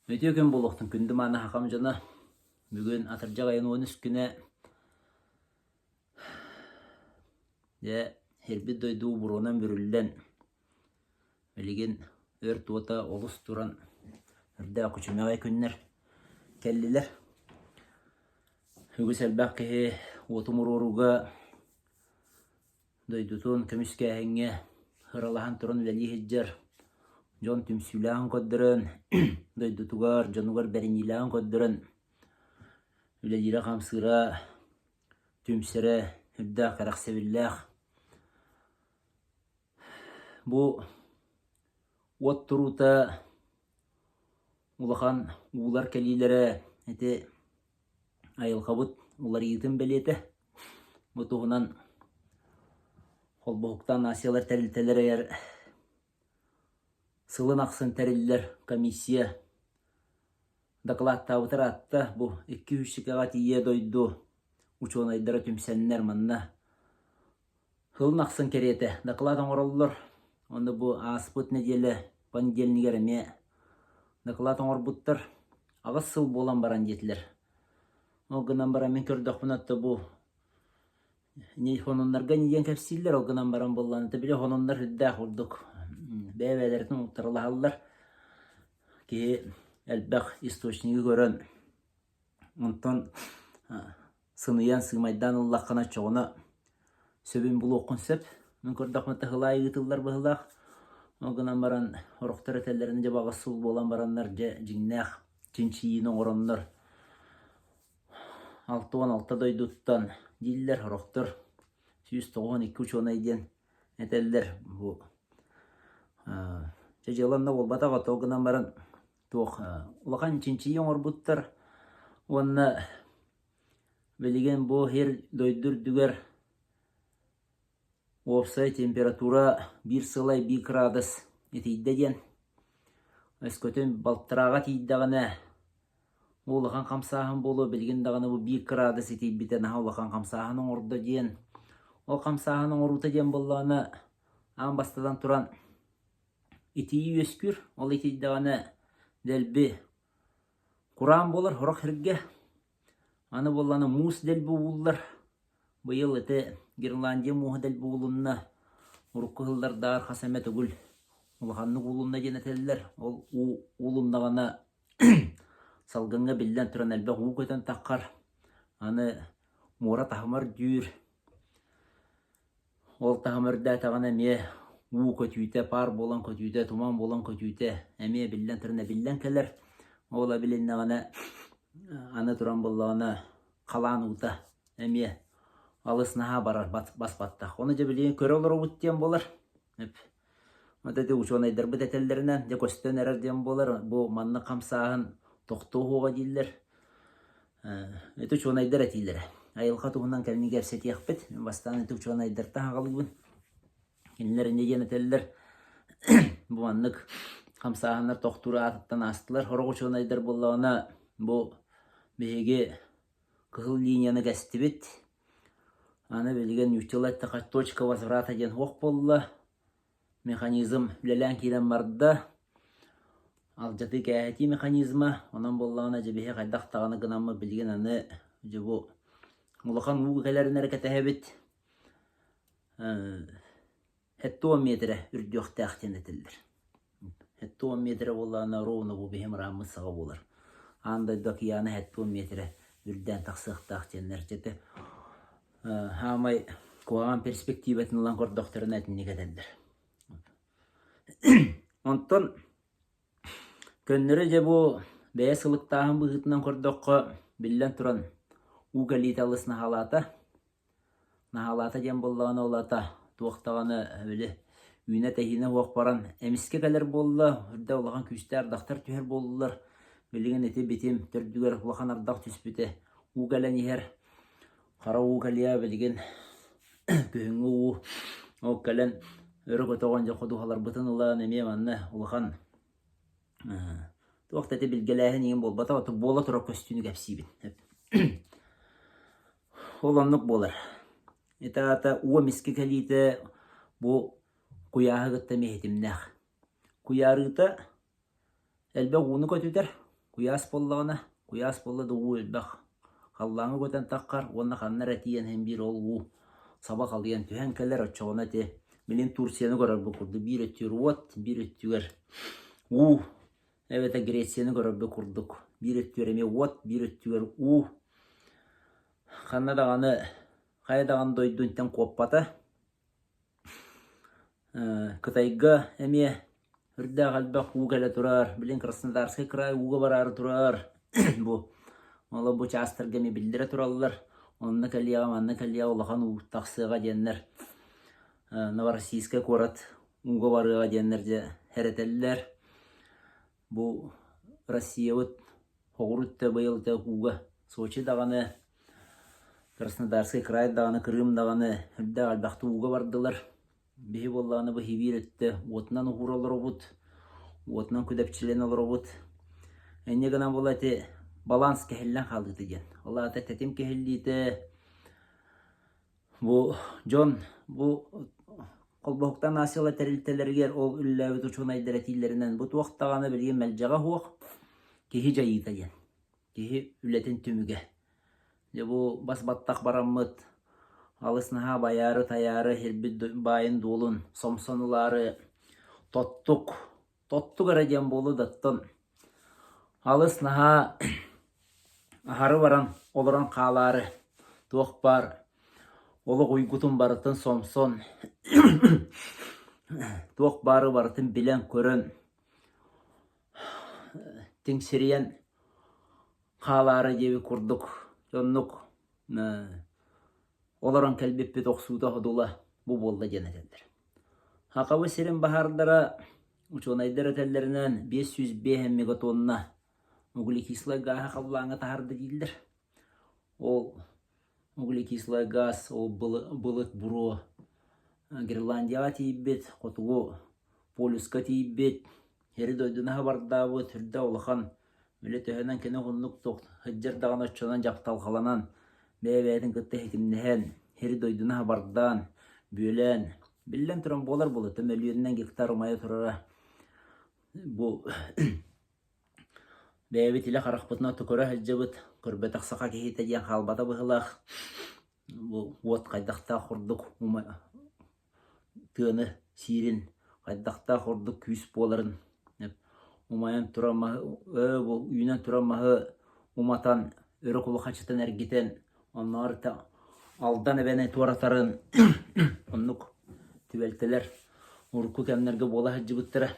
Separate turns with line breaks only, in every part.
Үтүө күн буолуохтун күндү мааны хахам дьоно. Бүгүн атырдьах айын 13 күнэ дьэ сирбит дойду буруонан бүрүллэн билигин өрт уота олус туран үрдээх күчүмэҕэй күннэр кэллилэр. Үгүс элбэх киһи уоту умуруорууга Дойдутун көмүскээһиҥҥэ ыралаһан туран үлэлии сылдьар дьон түмсүүлээҕин көрдөрөн, дойдутугар, дьонугар бэриниилээҕин көрдөрөн үлэлиирэ-хамсыыра, түмсэрэ үрдээх кэрэхсэбиллээх. Бу уот туруута улахан уулар кэлиилэрэ ити Айылҕабыт уларыйыытын бэлиэтэ. Бу туһунан холбоһуктаах нациялар тэрилтэлэригэр сылын ахсын тэриллэр комиссия дакылааттаабыта ыраатта. Бу 200 тиийэ дойду учуонайдара түмсэннэр манна Сылын ахсын кэриэтэ доклад оҥороллор. Онно бу ааспыт нэдиэлэ понедельнигэр эмиэ доклад оҥорбуттар. 8 сыл буолан баран диэтилэр. Ол гынан баран мин көрдөхпүнэ отто бу хонуннарга не диэн кэпсииллэр, ол гынан баран буоллаҕына били хонуннар үрдээх курдук бэйэ-бэйэлэрин утарылаһаллар. Киһи элбэх источнигы көрөн Онтон сыныйан, сыымайдаан ыллаххына оччоҕуна сөбүн булуоххун сөп. Мин көрдөхпүнэ тыһылаай ыытыллар быһыылаах. Ол гынан баран сорохтор этэллэрин дьэ баҕас сыл буолан бараннар дьэ дьиҥнээх чинчийиини оҥороннор 66 дойдуттан дииллэр сорохтор 192 учуонай диэн этэллэр бу дьэ дьыала онно буолбатах ото гынан баран туох улахан чинчийии оҥорбуттар уонна билигин бу сир дойду үрдүгэр уопсай температура биир сылай биир кыраадыс итийдэ диэн өскөтүн балтарааҕа тиийдэҕинэ бу улахан хамсааһын буолуо билигин даҕаны бу биир кыраадыс итийбитэ наһаа улахан хамсааһын оҥордо диэн ол хамсааһын оҥоруута диэн буоллаҕына аан бастатан туран Итии үөскүүр, ол итийдэҕинэ дэлби кураан буолар, сорох сиргэ. Аны буоллаҕына муус дэлби ууллар. Быйыл ити Гренландия мууһа дэлби уулунна. Урукку сыллардааҕар хас эмэ төгүл улаханнык уулунна диэн этэллэр. Ол уу уулуннаҕына салгыҥҥа биллэн туран элбэх уу көтөн таххар. Аны муора таһыма үрдүүр. Ол таһым үрдээтэҕинэ эмиэ уу көтүүтэ, паар буолан көтүүтэ, туман буолан көтүүтэ эмиэ биллэн туран эбиллэн кэлэр. Ол эбилиннэҕинэ аны туран буоллаҕына халаан уута эмиэ алыс наһаа барар баспаттах. Ону дьэ билигин көрө олоробут диэн буолар. Вот эти учуонайдарбыт этэллэринэн, дьэ көстөн эрэр диэн буолар, бу маннык хамсааһын тохтуо суоҕа дииллэр. Ити учуонайдар этиилэрэ. Айылҕа туһунан кэлин кэпсэтиэхпит. Бастаан ити учуонайдартан аҕалыыбын. Кинилэр инньэ диэн этэллэр. Бу маннык хамсааһыннар тохтуур аатыттан аастылар. Сорох учуонайдар буоллаҕына, бу биһиги кыһыл линияны кэстибит. Аны билигин нууччалыы эттэххэ точка возврата диэн суох буолла. Механизм үлэлээн киирэн барда. Алдьатыы кээһэтии механизма. Онон буоллаҕына дьэ биһи хайдах даҕаны гынаммыт билигин аны дьэ бу улахан уу кэлэрин эрэ кэтэһэбит. 70 миэтэрэ үрдүөхтээх диэн этиллэр. 70 миэтэрэ буоллаҕына ровно бу биһи мырааммыт саҕа буолар. Аан дойду океана 70 миэтэрэ үрдээн тахсыахтаах диэннэр дьэ хаамай куһаҕан перспективатын ылан көрдөхтөрүнэ итинник этэллэр. Онтон көннөрү дьэ бу бэйэ сылыктааһын быһыытынан көрдөххө, биллэн туран, уу кэлиитэ алыс наһаалаата. Наһаалаата диэн буоллаҕына ол аата туох даҕаны били үүнэ-тэһиинэ суох баран эмискэ кэлэр буолла, үрдэ улахан күүстээх ардахтар түһэр буоллулар. Билигин ити битим төрдүгэр улахан ардах түспүтэ уу кэлэн иһэр. Хара уу кэлиэ билигин күһүҥҥү уу ол кэлэн өрө көтөҕөн дьэ ходуһаларбытын ылан эмиэ манна улахан туох да ити билгэлээһин иҥин буолбатах, ото буола турар көстүүнү кэпсиибин. Ол оннук буолар. Ити аата уу эмискэ кэлиитэ бу куйааһы кытта эмиэ ситимнээх. Куйаарыыта элбэх ууну көтүтэр. Куйаас буоллаҕына, куйаас буолла да уу элбэх халлааҥҥа көтөн таххар уонна ханна эрэ тиийэн иһэн биир ол уу саба халыйан түһэн кэлэр, оччоҕуна ити билин Турцияны көрөрбүт курдук биир өттүгэр уот, биир өттүгэр уу эбэтэр Грецияны көрөрбүт курдук биир өттүгэр эмиэ уот, биир өттүгэр уу. Ханна даҕаны хайа даҕаны дойдунтан куоппата. Кытайга эмиэ үрдээх элбэх уу кэлэ турар, билин Краснодарскай кыраай ууга бараары турар. Бу олор бу чаастарга эмиэ биллэрэ тураллар. Онно кэлиэҕэ, манна кэлиэҕэ улахан уу тахсыаҕа диэннэр Новороссийскай куорат ууга барыаҕа диэннэр дьэ эрэтэллэр. Бу Россиябыт Хоҕуру өттө быйыл өтө ууга Сочи даҕаны, Краснодарскай край даҕаны, Крым даҕаны үрдээх элбэхтик ууга бардылар. Биһи буоллаҕына бу Сибиир өттө уотунан уһуура олоробут, уотунан күдэпчилэнэ олоробут. Инньэ гынан буола ити баланс кэһиллэн хаалыыта диэн. Ол аата тэтим кэһиллиитэ Бу дьон бу холбоһуктаах нациялар тэрилтэлэригэр ол үлэлээбит учуонайдар этиилэринэн бу туох даҕаны билигин мэлдьэҕэ суох киһи дьайыыта диэн. Киһи үлэтин түмүгэ. Дьэ бу бас-баттах бараммыт алыс наһаа байаары-тайаары сирбит баайын-дуолун сомсон ылаары тоттук, тоттук эрэ диэн буолуо да оттон алыс наһаа аһары баран олорон хаалаары туох баар олох уйгутун барытын сомсон туох баары барытын билэн-көрөн тиҥсирийэн хаалаары диэбит курдук оннук олорон кэлбиппит охсуута-ходула бу буолла диэн этэллэр. Хахабы сирин баһаардара учуонайдар этэллэринэн 505 мегатонна углекислай гааһы халлааҥҥа таһаарда дииллэр. Ол углекислай газ ол былыт буруо Гренландияҕа тиийбит, хотугу полюска тиийбит, Сири-дойдуну хабардаабыт үрдэ улахан, үлэ төһөнөн кини уһуннук сылдьар даҕаны оччонон дьапталҕаланан, бэйэ-бэйэтин кытта ситимнэһэн, сири-дойдуну хабардаан, бүөлээн, биллэн туран буолар буолуо, мөлүйүөнүнэн гектар умайа турара бу бэйэбит илэ харахпытынан көрө сылдьабыт, көрбөтөх саха киһитэ диэн хаалбата быһыылаах. Бу уот хайдахтаах курдук тыаны сиирин хайдахтаах ордук күүс буоларын умайан турар маһы бу үүнэн турар маһы уматан өрө кулахачытан эргитэн оннооҕор Алдан эбэни туоратарын оннук түбэлтэлэр урукку кэмнэргэ буола сылдьыбыттара.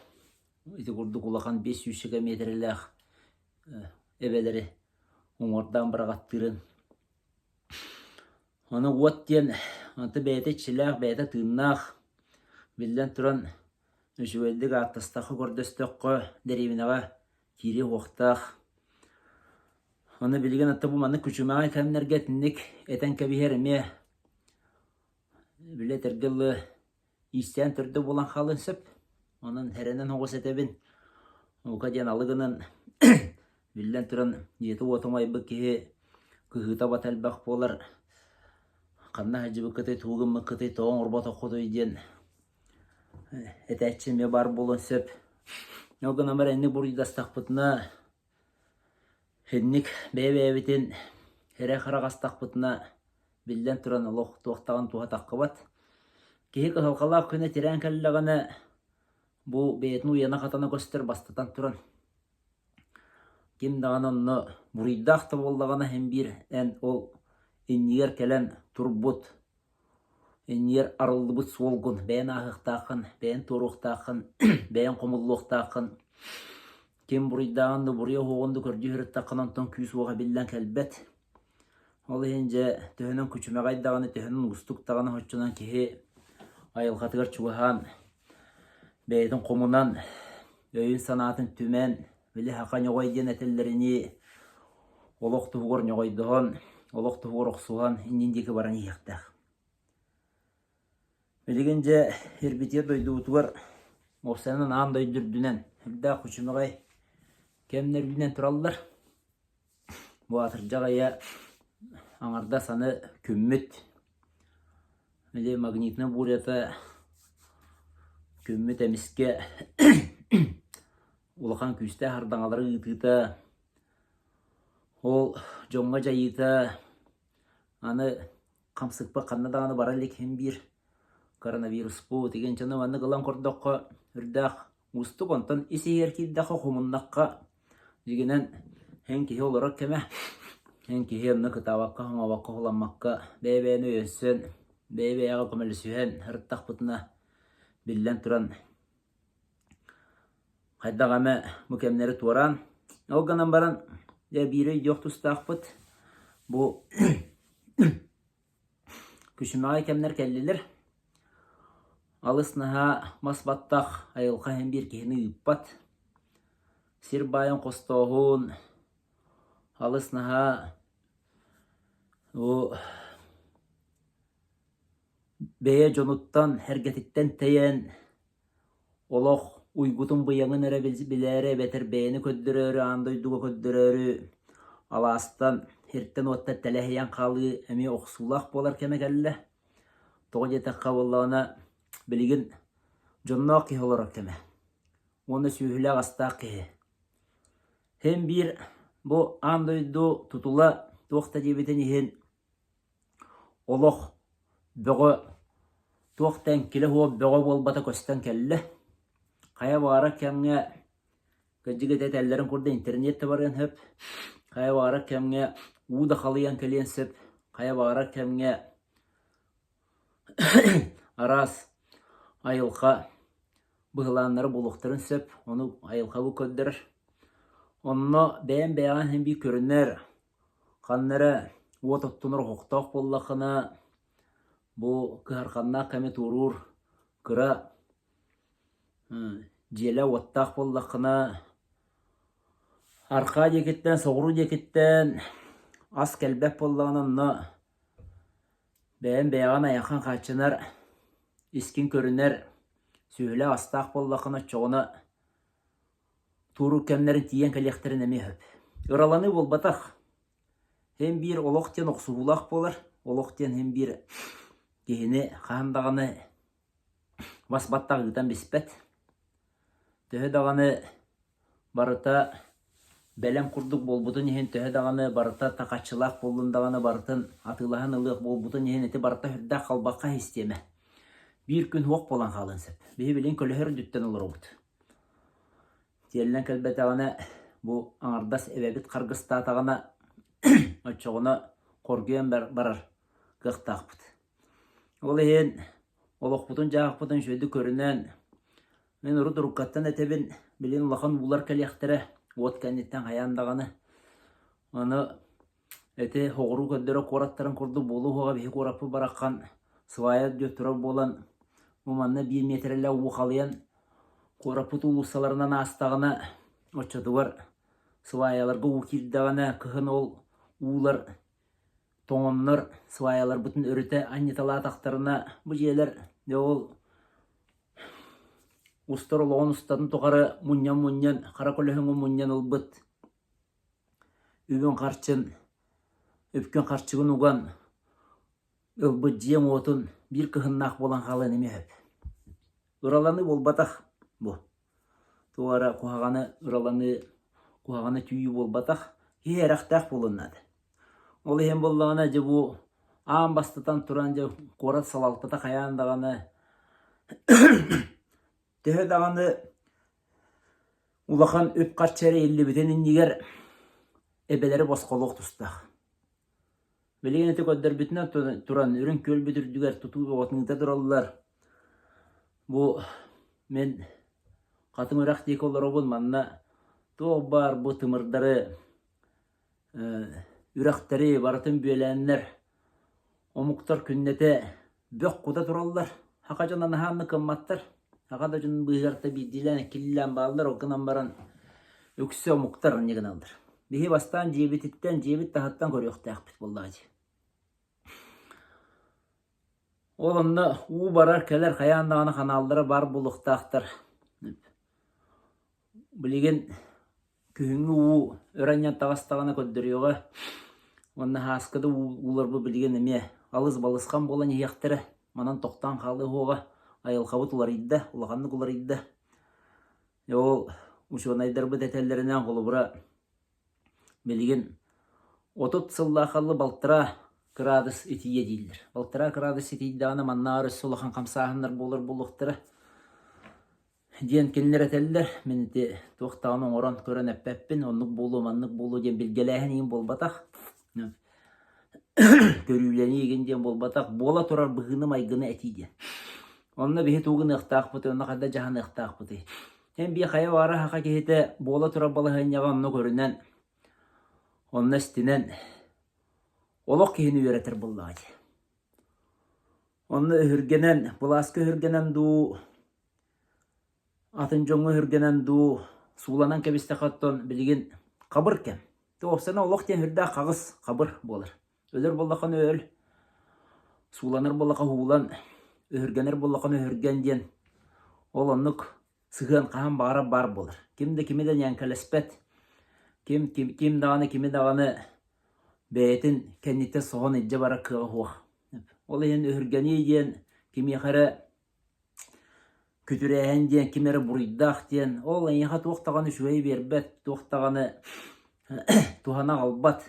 Ити курдук улахан 500 миэтэрэлээх эбэлэри уҥуордаан быраҕаттыырын Ону уот диэн онто бэйэтэ иччилээх, бэйэтэ тыыннаах. Биллэн туран, үчүгэйдик ааттастахха-көрдөстөххө, дэриэбинэҕэ киириэ уохтаах. Ону билигин ата бу маннык күчүмэҕэй кэмнэргэ итинник этэн кэбиһэр эмиэ били этэргэ дылы иистээн төрдө буолан хаалыан сөп. Онон эрэнэн оҕус этэбин. Бука диэн алы гынан биллэн туран дьиэтэ-уота умайбыт киһи кыһыыта-абата элбэх буолар. Ханна сылдьыбыккытый, тугу гыммыккытый, тоҕо оҥорботоххутуй диэн этээччи эмиэ баар буолуон сөп. Ол гынан баран инник буруйдастахпытына, инник бэйэ-бэйэбитин эрэ-харах астахпытына Биллэн туран, олох туохтаҕын туһа таххыбат. Киһи кыһалҕалаах күнэ тирээн кэллэҕинэ, бу бэйэтин уйана-хатана көстөр бастатан туран, ким даҕаны онно буруйдаах да буоллаҕына иһин биир эн ол иннигэр кэлэн турбут, иннигэр арыллыбыт суолгун бэйэн ааһыахтааххын, бэйэн туоруохтааххын, бэйэн хомуллуохтааххын. Ким буруйдааҕын да буруйа суоҕун да көрдүү сырыттаххына онтон күүс-уох эбиллэн кэлбэт. Ол иһин дьэ төһөнөн күчүмэҕэй даҕаны, төһөнөн уустук даҕаны соччонон киһи айылҕатыгар чугаһаан, бэйэтин хомунан, өйүн-санаатын түмэн, били саха ньоҕой диэн этэллэринии олох туһугар ньоҕойдоһон, олох туһугар охсуһан иннин диэки баран иһиэхтээх. Билигин дьэ Ирбитиэ дойдубутугар уопсайынан аан дойду үрдүнэн үрдээх күчүмэҕэй кэмнэр үүнэн тураллар. Бу атырдьах ыйа аҥардас аны күммүт или магнитнай бурята күммүт эмискэ улахан күүстээх ардаҥалары ыытыыта. Ол дьоҥҥо дьайыыта аны хамсыкпыт ханна даҕаны бара илик иһин биир коронавируспут игин дьону маннык ылан көрдөххө үрдээх уустук онтон ис иһигэр киирдэххэ хомуннахха дьигинэн эн киһи олорор кэмэ эн киһи онно кытаабакка хоҥообокко хуламмакка бэйэ-бэйэни өйөнсөн бэйэ-бэйэҕэ көмөлөсүһэн ырыттахпытына биллэн туран хайдах эмэ бу кэмнэри туораан ол гынан баран дьэ биири өйдүөх тустаахпыт бу күчүмэҕэй кэмнэр кэллилэр алыс наһаа мас баттах айылҕа иһин биир киһини ыыппат сир баайын хостооһун алыс наһаа бу Бэйэ дьонуттан, эргэтиттэн тэйэн, олох уйгутун-быйаҥын эрэ билээри эбэтэр бэйэни көрдөрөөрү, аан дойдуга көрдөрөөрү алаастан, сиртэн-уоттан тэлэһийэн хаалыы эмиэ охсуулаах буолар кэмэ кэллэ. Тоҕо диэтэххэ буоллаҕына, билигин дьонноох киһи олорор кэмэ уонна сүөһүлээх-астаах киһи. Син биир бу аан дойду тутула туох да диэбитин иһин Олох бөҕө туох да эҥкилэ суох бөҕө буолбата көстөн кэллэ. Хайа баҕарар кэмҥэ кырдьык этэ этэллэрин курдук интернет да барыан сөп, хайа баҕарар кэмҥэ уу да халыйан кэлиэн сөп, хайа баҕарар кэмҥэ араас айылҕа быһылааннара буолуохтарын сөп, ону айылҕабыт көрдөрөр. Онно бэйэм бэйэҕин син биир көрүнэр, Ханна эрэ уот оттонор оһохтоох буоллаххына, бу кыһарҕаннаах кэми туоруур кыра дьиэлээх-уоттаах буоллаххына, арҕаа диэкиттэн, соҕуруу диэкиттэн ас кэлбэт буоллаҕына, онно бэйэҥ бэйэҕин айаххын хааччынар, искин көрүнэр сүөһүлээх астаах буоллаххына, оччоҕуна Туоруур кэмнэрин тиийэн кэлиэхтэрин эмиэ сөп. Ыраланыы буолбатах. Һин биир олох диэн охсуһуулаах буолар. Олох диэн һин биир киһини хаһан даҕаны бас баттах ыытан биспэт. Төһө даҕаны барыта бэлэм курдук буолбутун иһин, төһө даҕаны барыта такаччылаах буоллун даҕаны барытын атыылаһан ылыах буолбутун иһин ити барыта сүрдээх халбахха систиэмэ. Биир күн суох буолан хаалыан сөп. Биһи билигин көлөһөр үрдүттэн олоробут. Тиэллэн кэлбэтэҕинэ, бу аҥардас эбэбит харгыстаатаҕына, оччоҕуна хоргуйан барар кыахтаахпыт. Ол иһин олохпутун-дьаһахпытын үчүгэйдик көрүнэн, мин урут уруккаттан этэбин, билигин улахан уулар кэлиэхтэрэ, уот кэнниттэн хайаан даҕаны. Ону Ити соҕуруу көрдөрөр куораттарын курдук буолуо суоҕа биһи куораппыт бараххан свая үрдүө турар буолан бу манна биир миэтэрэлээх уу халыйан куораппыт уулуссаларынан аастаҕына оччотугар сваяларга уу киирдэҕинэ кыһын ол уулар тоҥоннор сваяларбытын өрүтэ анньыталаатахтарына бу дьиэлэр дьэ ол устар олоҕун устатын тухары мунньан-мунньан хара көлөһүҥҥэ мунньан ылбыт Үбүн-харчын, үпкүн-харчыгын уган ылбыт дьиэҥ уотун биир кыһыннаах буолан хаалыан эмиэ сөп. Ыраланыы буолбатах бу. Туох эрэ куһаҕаны ыраланыы, куһаҕаны түүйүү буолбатах, киһи эрэхтээх буолуон наада. Ол иһин буоллаҕына дьэ бу аан бастатан туран дьэ куорат салалтата хайаан даҕаны төһө даҕаны Улахан үп-харчы эрэйиллибитин иннигэр эбэлэри босхолуох тустаах. Билигин ити көрдөрбүтүнэн туран Үрүҥ Күөлбүт үрдүгэр тутуу бөҕөтүн ыыта тураллар. Бу мин Хатыҥ Үрэх диэки олоробун, манна туох баар бу тымырдары, үрэхтэри барытын бүөлээннэр Омуктар күннэтэ бөх кута тураллар, саха дьоно наһааннык кымматтар, саха да дьонун быыһыгар да биирдиилээн иккилиилээн бааллар, ол гынан баран үксэ омуктар инньэ гыналлар. Биһи бастаан дьиэбититтэн, дьиэбит таһыттан көрүөхтээхпит буоллаҕа дии. Ол онно уу барар, кэлэр хайаан даҕаны ханааллара баар буолуохтаахтар. Билигин күһүҥҥү уу өрө анньан таҕыстаҕына көрдөрүөҕэ уонна һааска да ууларбыт билигин эмиэ алыс балысхан буолан иһиэхтэрэ, манан тохтоон хаалыа суоҕа, айылҕабыт уларыйда, улаханнык уларыйда. Ол учуонайдарбыт этэллэринэн холобура билигин. 30 сыллаахаллы балтараа кыраадыс итийиэ дииллэр. Балтараа кыраадыс итийдэҕинэ маннааҕар өссө улахан хамсааһыннар буолар буолуохтара диэн кинилэр этэллэр. Мин ити туох даҕаны оҥорон көрөн эппэппин, оннук буолуо, маннык буолуо диэн билгэлээһин игин буолбатах. Көрүүлэнии игин диэн буолбатах, буола турар быһыыны-майгыны этии диэн. Онно биһи тугу гыныахтаахпытый, онно хайдах дьаһаныахтаахпытый? Эн бии хайа баара саха киһитэ буола турар балаһыанньаҕа онно көрүнэн, онно истинэн олох киһини үөрэтэр буоллаҕа дии. Онно өһүргэнэн, былааска өһүргэнэн дуу, атын дьоҥҥо өһүргэнэн дуу, сууланан кэбистэххэ оттон билигин хабыр кэм. Уопсайынан олох диэн сүрдээх хаҕыс хабыр буолар. Өлөр буоллаххына өл, сууланар буоллахха уулан, өһүргэнэр буоллаххына өһүргэн диэн ол оннук сыһыан хаһан баҕарар баар буолар. Ким да кими да ньээҥкэлэспэт, ким, ким, ким даҕаны кими даҕаны бэйэтин кэнниттэн соһон илдьэ барар кыаҕа суох. Ол иһин өһүргэнии диэн кимиэхэ эрэ күтүрээһин диэн ким эрэ буруйдаах диэн ол эйиэхэ туох даҕаны үчүгэйи биэрбэт, туох даҕаны туһаны аҕалбат.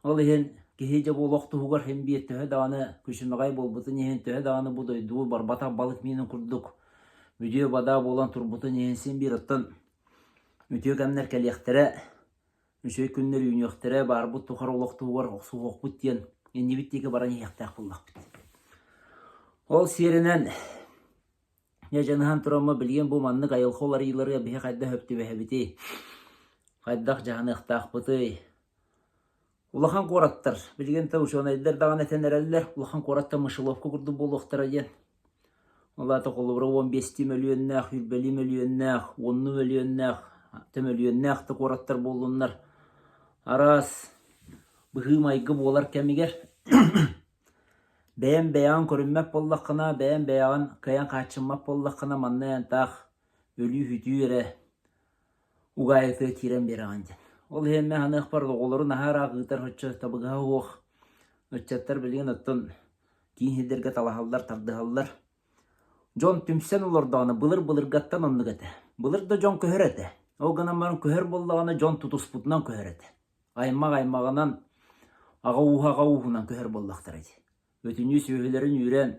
Ол иһин киһи дьэ бу олох туһугар син биир төһө даҕаны күчүмэҕэй буолбутун иһин, төһө даҕаны бу дойдугу барбатах балык миинин курдук бүдүө-бадаа буолан турбутун иһин син биир оттон үтүө кэмнэр кэлиэхтэрэ, үчүгэй күннэр үүнүөхтэрэ, баарбыт тухары олох туһугар охсуһуохпут диэн иннибит диэки баран иһиэхтээх буоллахпыт. Ол сиэринэн дьэ дьаныһан тураммыт билигин бу маннык айылҕа уларыйыыларыгар биһи хайдах сөп түбэһэбитий? Хайдах дьаһаныахтаахпытый? Улахан куораттар, билигин да учуонайдар даҕаны этэн эрэллэр, улахан куораттар мышеловка курдук буолуохтара диэн. Ол аата холобура 15 мөлүйүөннээх, сүүрбэлии мөлүйүөннээх, уоннуу мөлүйүөннээх, төмөлүйүөннээх да куораттар буоллуннар, араас быһыы-майгы буолар кэмигэр бэйэм бэйэҕин көрүммэт буоллаххына, бэйэм бэйэҕин кыайан хааччыммат буоллаххына, манна эн таах өлүү-сүтүү эрэ угаайытыга киирэн биэрэҕин диэн. Ол иһин мин саныахпар оҕолору наһаа ыраах ыытар оччо табыгаһа суох. Ыччаттар билигин оттон киин сирдэргэ талаһаллар, тардыһаллар. Дьон түмсэн олордоҕуна былыр-былыргаттан оннук этэ. Былыр да дьон көһөр этэ. Ол гынан баран көһөр буоллаҕына дьон тутуспутунан көһөр этэ. Аймах аймаҕынан, аҕа ууһа аҕа ууһунан көһөр буоллахтара дии. Бүтүннүү сүөһүлэрин үүрэн,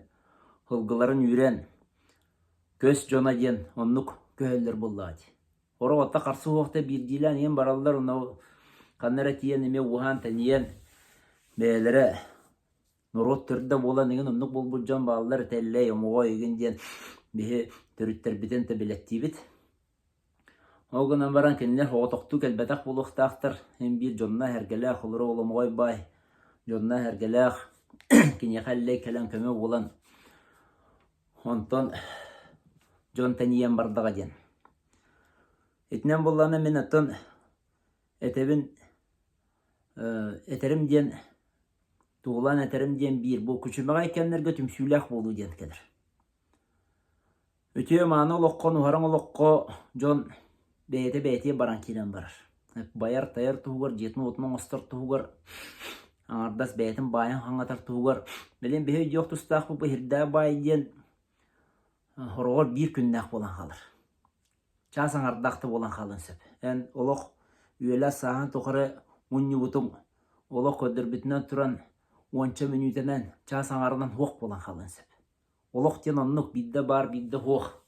сылгыларын үүрэн, көс дьоно диэн оннук көһөллөр буоллаҕа дии. Сорох отто харса суохта биирдиилээн иһэн бараллар, онно ханна эрэ тиийэн эмиэ ууһаан-тэнийэн бэйэлэрэ норуот төрдө буолан игин оннук буолбут дьон бааллар этэллэй, омоҕой игин диэн биһи төрүттэрбитин да билэттиибит. Ол гынан баран кинилэр соҕотохтуу кэлбэтэх буолуохтаахтар, син биир дьонноох-сэргэлээх, олору оломоҕой баай дьонноох-сэргэлээх киниэхэ Эллэй кэлэн көмө буолан, онтон дьон тэнийэн бардаҕа диэн. Итинэн буоллаҕына мин оттон этэбин, этэрим диэн, туһулаан этэрим диэн биир, бу күчүмэҕэй кэмнэргэ түмсүүлээх буолуу диэн кэлэр. Үтүө-мааны олоххо, нуһараҥ олоххо дьон бэйэтэ бэйэтигэр баран киирэн барар. Байар-тайар туһугар, дьиэтин-уотун оҥостор туһугар, аҥардас бэйэтин баайын хаҥатар туһугар. Билигин биһи өйдүөх тустаахпыт бу иһирдээх баай диэн хороҕор биир күннээх буолан хаалар. Чаас аҥардаах да буолан хаалыан сөп. Эн олох үйэлээх-сааһын тухары мунньубутуҥ олох көрдөрбүтүнэн туран уонча мүнүүтэнэн, чаас аҥарынан суох буолан хаалыан сөп. Олох диэн оннук, биирдэ баар, биирдэ суох.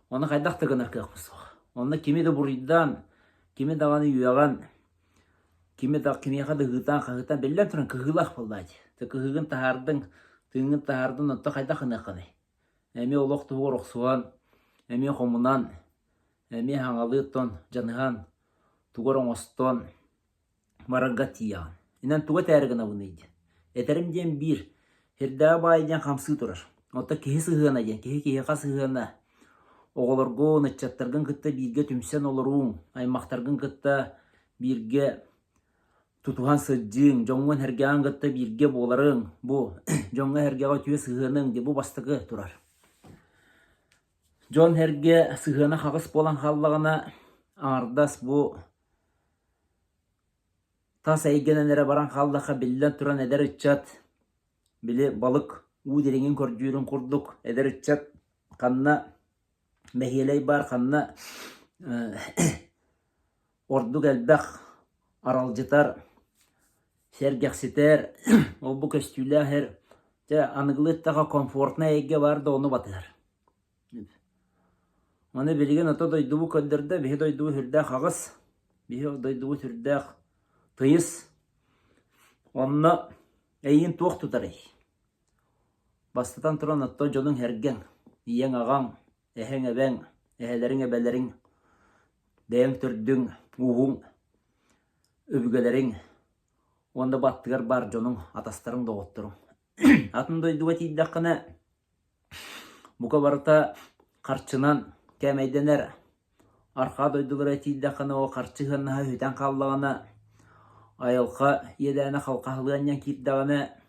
Ону хайдах да гынар кыахпыт суох. Онно кими да буруйдаан, кими даҕаны үөҕэн, кими да кимиэхэ да ыһыытаан-хаһыытаан, биллэн туран кыһыылаах буоллаа дии. Ты кыһыыгын таһаардыҥ, тыыҥҥын таһаардыҥ, онтон хайдах гыныаххыный? Эмиэ олох туһугар охсуһан, эмиэ хомунан, эмиэ хаҥалыы оттон дьаныһан, тугу эрэ оҥостон, барарга тиийэҕин. Инэн тугу этээри гынабыный диэн. Этэрим диэн биир, сирдээҕи баай диэн хамсыы турар. Оттон киһи сыһыана диэн, киһи киһиэхэ сыһыана. Оҕолоргун, ыччаттаргын кытта бииргэ түмсэн олорууҥ, аймахтаргын кытта бииргэ тутуһан сылдьыыҥ, дьоҥҥун-сэргэҕин кытта бииргэ буоларыҥ, бу дьоҥҥо-сэргэҕэ үтүө сыһыаныҥ дии бу бастакы турар. Дьон-сэргэ сыһыана хаҕыс буолан хааллаҕына, аҥардас бу Тас эйгэнэн эрэ баран хааллахха, биллэн туран, эдэр ыччат, били балык уу дириҥин көрдүүрүн курдук, эдэр ыччат ханна бэһиэлэй баар, ханна ордук элбэх аралдьытар. сэргэхситэр, ол-бу көстүүлээх эр, дьэ аныгылыы эттэххэ комфортнай эйгэ баар да ону батыһар. Аны билигин ото дойдубут көрдөрдө, биһи дойдубут сүрдээх аҕыс, биһи дойдубут сүрдээх тыйыс. Онно эйигин туох тутарый? Бастатан туран оттон дьонуҥ-сэргэҥ, ийэҥ-аҕаҥ, эһэҥ-эбэҥ, эһэлэриҥ-эбэлэриҥ, бэйэҥ төрдүҥ, ууһуҥ, өбүгэлэриҥ уонна бу аттыгар баар дьонуҥ, атастарыҥ, доҕотторуҥ. Атын дойдуга тиийдэххинэ, бука барыта харчынан кээмэйдэнэр. Арҕаа дойдулара тиийдэххинэ, ол харчы сыаннаһа сүтэн хааллаҕына, айылҕа иэдээнэ халҕаһалыы анньан киирдэҕинэ,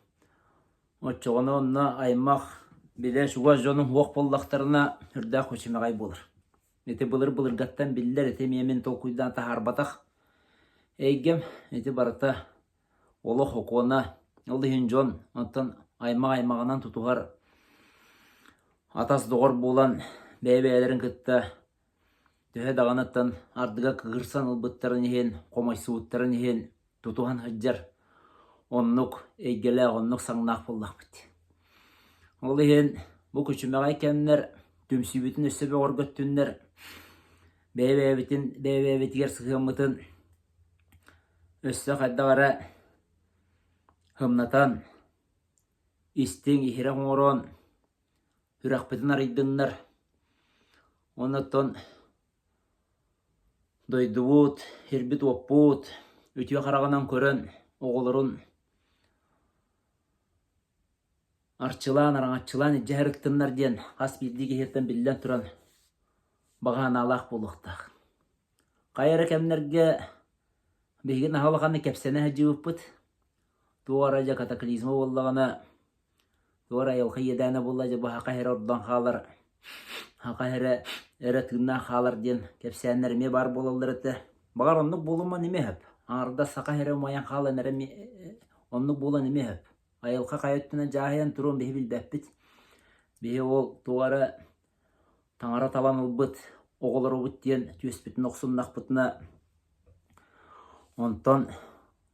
Оччоҕуна онно аймах, билэ чугас дьонум суох буоллахтарына, сүрдээх күчүмэҕэй буолар. Ити былыр-былыргаттан биллэр, ити эмиэ мин толкуйдаан таһаарбатах эйгэм. Ити барыта олох окуона. Ол иһин дьон оттон аймах аймаҕынан тутуһар атас-доҕор буолан бэйэ-бэйэлэрин кытта төһө даҕаныттан ардыга кыырсан ылбыттарын иһин, хомойсубуттарын иһин тутуһан сылдьар оннук эйгэлээх, оннук саҥнаах буоллахпыт. Ол иһин бу күчүмэҕэй кэмнэр түмсүүбүтүн өссө бөҕөргөттүннэр, бэйэ-бэйэбитин бэйэ-бэйэбитигэр сыһыаммытын өссө хайдах эрэ һымнатан, истиҥ, иһирэх оҥорон Сүрэхпитин арыйдыннар уонна оттон дойдубут, сирбит-уоппут үтүө хараҕынан көрөн оҕолорун арчылаан, араҥаччылаан илдьэ сырыттыннар диэн хас биирдии киһиттэн биллэн туран баҕа санаалаах буолуохтаах. Хайа эрэ кэмнэргэ биһиги наһаа улаханнык кэпсэнэ сылдьыбыппыт. Туох эрэ дьэ катаклизма буоллаҕына Туора айылҕа иэдээнэ буолла дьэ бу саха эрэ ордон хаалар, саха эрэ эрэ тыыннаах хаалар диэн кэпсээннэр эмиэ баар буолаллар этэ. Баҕар оннук буолуман эмиэ сөп. Аҥардас саха эрэ умайан хаалан эрэ оннук буолан эмиэ сөп. Айылҕа хайа өттүнэн дьааһыйан туруон биһи билбэппит. Биһи ол туох эрэ таҥара талан ылбыт оҕолоробут диэн түөспүтүн охсуннахпытына онтон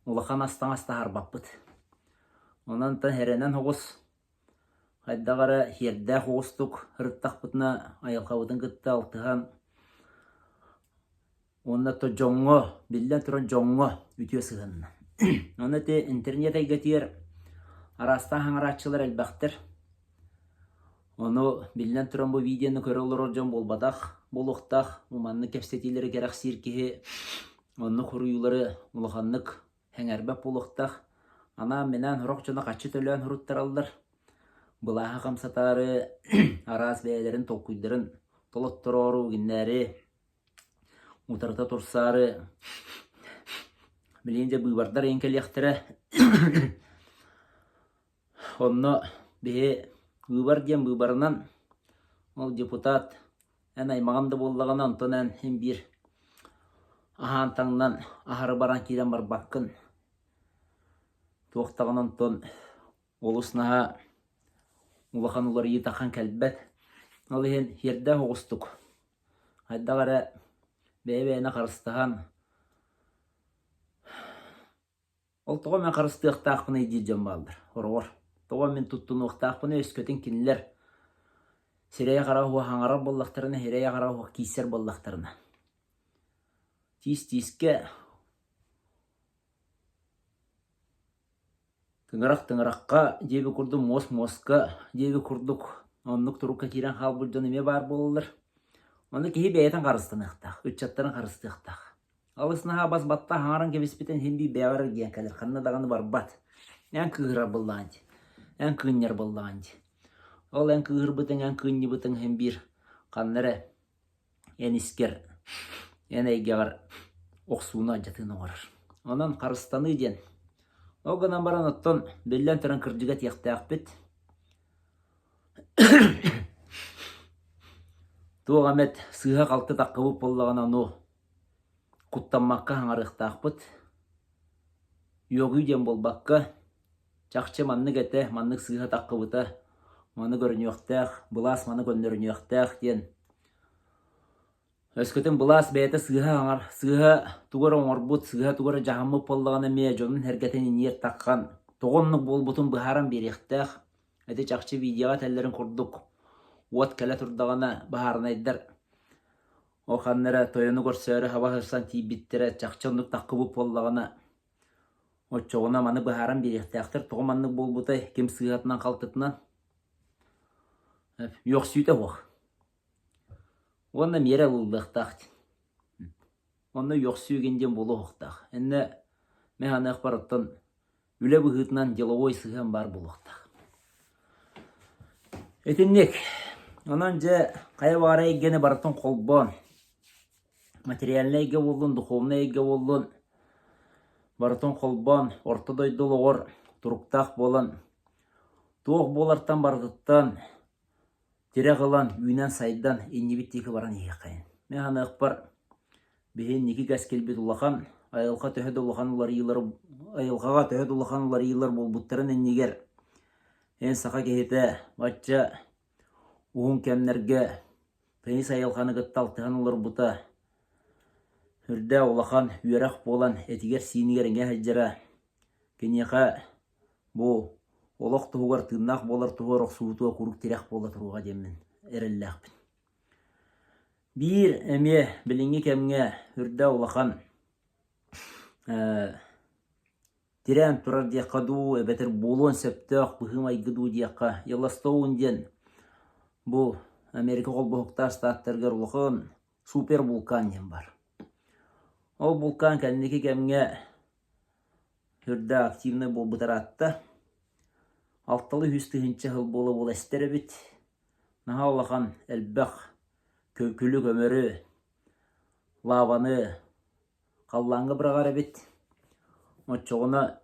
улахан ас-таҥас таһаарбаппыт. Онон эрэнэн оҕус, хайдах эрэ сиэрдээх оҕустук ырыттахпытына айылҕабытын кытта алтыһан уонна то дьоҥҥо, биллэн туран дьоҥҥо үтүө сыһыанна. Онно ити интернет эйгэтигэр араастаан хаҥарааччылар элбэхтэр. Ону биллэн туран бу видеоны көрө олорор дьон буолбатах буолуохтаах. Бу маннык кэпсэтиилэри кэрэхсиир киһи оннук хоруйуулары улаханнык сэҥээрбэт буолуохтаах. Анаан-минээн сорох дьоно хаччы төлөөн суруттараллар. Былааһы хамсатаары араас бэйэлэрин толкуйдарын толоттороору, гиннээри утарыта турсаары билигин дьэ быыбардар ыйан кэлиэхтэрэ. Онно биһи быыбар диэн быыбарынан ол депутат эн аймаҕын да буоллаҕына онтон эн син биир аһаан таҥнан аһары баран киирэн барбаккын. Туох даҕаны онтон олус наһаа улахан уларыйыы таххан кэлбэт. Ол иһин сиэрдээх оҕустук хайдах эрэ бэйэ-бэйэни харыстаһан Ол тоҕо мин харыстыахтаахпыный диир дьон бааллар, хороҕор. Тоҕо мин туттунуохтаахпыный өскөтүн кинилэр сирэйэ-хараҕа суох аҥарар буоллахтарына, сирэйэ-хараҕа суох киирсэр буоллахтарына. Тиис-тиискэ, тыҥырах-тыҥырахха диэбит курдук, муос-муоска диэбит курдук оннук турукка киирэн хаалбыт дьон эмиэ баар буолаллар. Ону киһи бэйэтин харыстаныахтаах, ыччаттарын харыстыахтаах. Алыс наһаа бас-баттах аҥаран кэбиспитин иһин биир бэйэҕэр эргийэн кэлэр, ханна даҕаны барбат. Эн кыыһырар буоллаҕыҥ дии, эн кыынньар буоллаҕыҥ дии. Ол эн кыыһырбытыҥ, эн кыынньыбытыҥ иһин биир ханна эрэ эн искэр, эн эйгэҕэр охсууну алдьатыыны оҥорор. Онон харыстаныы диэн. Ол гынан баран оттон биллэн туран кырдьыга этиэхтээхпит. Туох эмит сыыһа-халты таххыбыт буоллаҕына ону куттаммакка хаҥарыахтаахпыт. Үөҕүү диэн буолбакка, чахчы маннык этэ, маннык сыыһа таххыбыта, маны көрүнүөхтээх, былаас маны көннөрүнүөхтээх диэн. Өскөтүн былаас бэйэтэ сыыһа аҥар, сыыһа тугу эрэ оҥорбут, сыыһа тугу эрэ дьаһаммыт буоллаҕына эмиэ дьонун-сэргэтин иннигэр таххан, тоҕо оннук буолбутун быһааран биэриэхтээх. Ити чахчы видеоҕа этэллэрин курдук, уот кэлэ турдаҕына баһаарынайдар ол ханна эрэ тойону көрсөөрү хаба сырсан тиийбиттэрэ чахчы оннук таххыбыт буоллаҕына, оччоҕуна маны быһааран биэриэхтээхтэр тоҕо маннык буолбутай, ким сыыһатынан-халтытынан. Үөхсүүтэ суох. Уонна миэрэ ылыллыахтаах диэн. Онно үөхсүү игин диэн буолуохтаах. Иннэ мин саныахпар оттон үлэ быһыытынан деловой сыһыан баар буолуохтаах. Итинник. Онон дьэ хайа баҕара эйгэни барытын холбоон, материальнай эйгэ буоллун, духовнай эйгэ буоллун, барытын холбоон, орто дойду олоҕор туруктаах буолан, туох буолартан барытыттан тирэх ылан, үүнэн-сайдан иннибит диэки баран иһиэххэйин. Мин саныахпар, биһи инники кэскилбит улахан, айылҕа төһө да улахан уларыйыылар айылҕаҕа төһө да улахан уларыйыылар буолбуттарын иннигэр эн саха киһитэ бачча уһун кэмнэргэ тыйыс айылҕаны кытта алтыһан олорбута үрдээх улахан үөрэх буолан этигэр-сиинигэр иҥэ сылдьара киниэхэ Бу олох туһугар тыыннаах буолар туһугар охсуһуутуга куруук тирэх буола туруоҕа диэммин эрэллээхпин. Биир эмиэ билиҥҥи кэмҥэ үрдэ улахан э, тирээн турар диэххэ дуу, эбэтэр буолуон сөптөөх быһыы-майгы дуу диэххэ, Йеллоустоун диэн бу Америка холбоһуктаах штаттарыгар улахан супер вулкан диэн бар. Ол вулкан кэнники кэмҥэ Сүрдээх активнай буолбут ыраатта. Алталыы үс тыһыынча сыл буола-буола эстэр эбит. Наһаа улахан элбэх күлү-көмөрү, лаваны халлааҥҥа быраҕар эбит. Оччоҕуна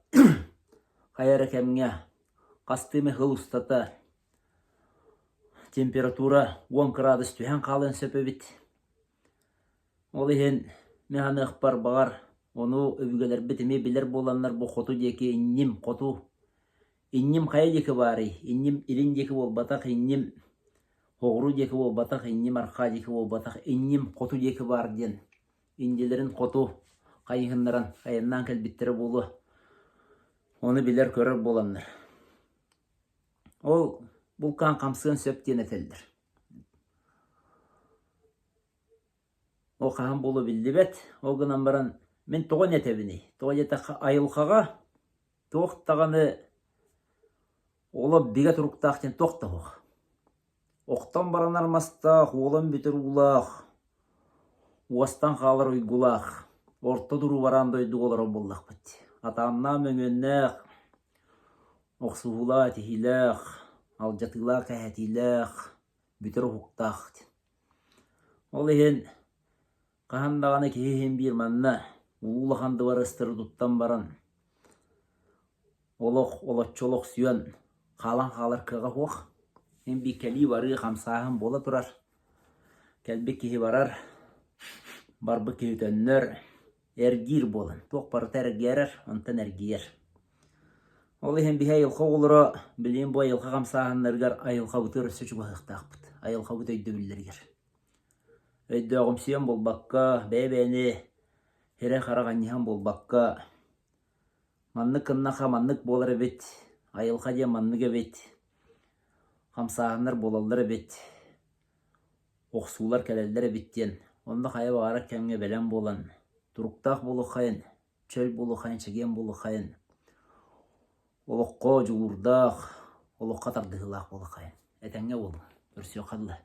хайа эрэ кэмҥэ хастыы эмэ сыл устата температура 10 кыраадыс түһэн хаалыан сөп эбит. Ол иһин мин саныахпар, баҕар, ону өбүгэлэрбит эмиэ билэр буоланнар бу хоту диэки инним хоту инним хайа диэки баарый? Инним илин диэки буолбатах, инним соҕуруу диэки буолбатах, инним арҕаа диэки буолбатах, инним хоту диэки баар диэн иннилэрин хоту хайыһыннаран айаннаан кэлбиттэрэ буолуо. Ону билэр-көрөр буоланнар. Ол булкаан хамсыан сөп диэн этэллэр. Ол хаһан буолуо биллибэт. Ол гынан баран мин тоҕо этэбиний? Тоҕо диэтэххэ айылҕаҕа туох даҕаны олох бигэ туруктаах диэн туох да суох. Охтон баранар мастаах, уолан бүтэр уулаах, уостан хаалар уйгулаах, орто туруу бараан дойдуга олорор буоллахпыт. Атааннаах мөҥүөннээх, охсуһуулаах, этиһиилээх, алдьатыылаах, кэһэтиилээх, бүтэр уһуктаах диэн. Ол иһин хаһан даҕаны киһи иһин биир манна улуу улахан дыбарыастары туттан баран олох олоччу олохсуйан хаалан хаалар кыаҕа суох. Ин биир кэлии-барыы хамсааһын буола турар. Кэлбит киһи барар, барбыт киһи төннөр. Эргиир буолан, туох барыта эргиэрэр, онтон эргийэр. Ол иһин биһи айылҕа оҕолоро билигин бу айылҕа хамсааһыннарыгар айылҕабытыгар өссө чугаһыахтаахпыт, айылҕабыт өйдөбүллэригэр. Өйдөөҕүмсүйэн буолбакка, бэйэ-бэйэни сирэй-харах анньыһан буолбакка, маннык гыннаха маннык буолар эбит, айылҕа диэн маннык эбит, хамсааһыннар буолаллар эбит, охсуулар кэлэллэр эбит диэн, онно хайа баҕарар кэмҥэ бэлэм буолан, туруктаах буолуоххайын, чөл буолуоххайын, чэгиэн буолуоххайын, олоххо дьулуурдаах, олоххо тардыһыылаах буолуоххайын. Этэҥҥэ буолуҥ, көрсүөххэ дылы.